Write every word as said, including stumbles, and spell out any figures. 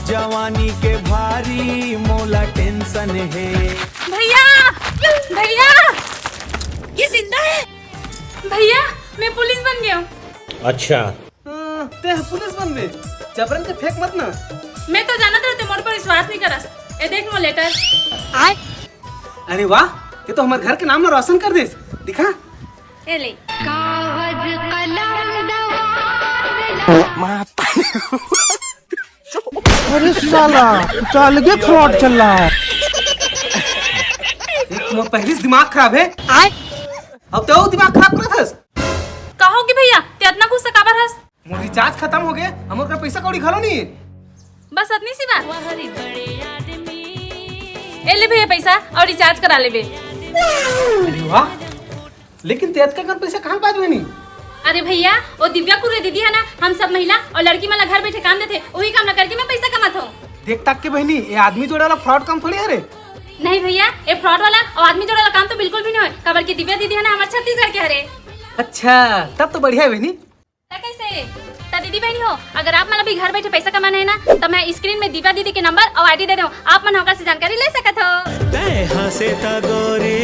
जवानी के भारी मोला टेंशन हे। भैया, भैया, ये जिंदा है? भैया, मैं पुलिस बन गया हूँ। अच्छा। हाँ, ते पुलिस बन गए। जबरन के फेंक मत ना। मैं तो जानत रहते मोर पर विश्वास नहीं करस। ए देख मोर लेटर। अरे वाह, ये तो हमारे घर के नाम ला रोशन कर देस। दिखा। ए ले। कागज कलम दवा। अरे साला, कुछ अलगे फ्रॉड चल रहा है। एक तो पहले से दिमाग खराब है। अब तो दिमाग खराब करत हस। कहो कि भैया, ते इतना गुस्सा काबर हस? मोर रिचार्ज खत्म हो गए, हमर का पैसा कौड़ी घलो नहीं है। बस अतनी सी बात। ए ले भैया पैसा और रिचार्ज करा लेबे। अरे वाह, लेकिन ते अतका कन पैसा कहाँ पात बनी? अरे भैया, वो दिव्या कुरे दीदी है ना, हम सब महिला और लड़की मन ला घर बैठे काम देथे, वही काम ला करके मैं पैसा कमात हूँ। देख तक के बहनी, ये आदमी जोड़े वाला फ्रॉड काम थोड़ी हरे। नहीं भैया, ये फ्रॉड वाला और आदमी जोड़े वाला काम तो बिल्कुल भी नहीं होय, काबर कि दिव्या दीदी है ना, हमारे छत्तीसगढ़ के हरे। अच्छा, तब तो बढ़िया है बहनी। त कैसे? त दीदी बहनी हो, अगर आप मन ला भी घर बैठे पैसा कमाना है ना, तो मैं स्क्रीन में दिव्या दीदी के नंबर और आईडी दे दूँ, आप मन ओकर से जानकारी ले सकत हो। तै हंसे त गोरी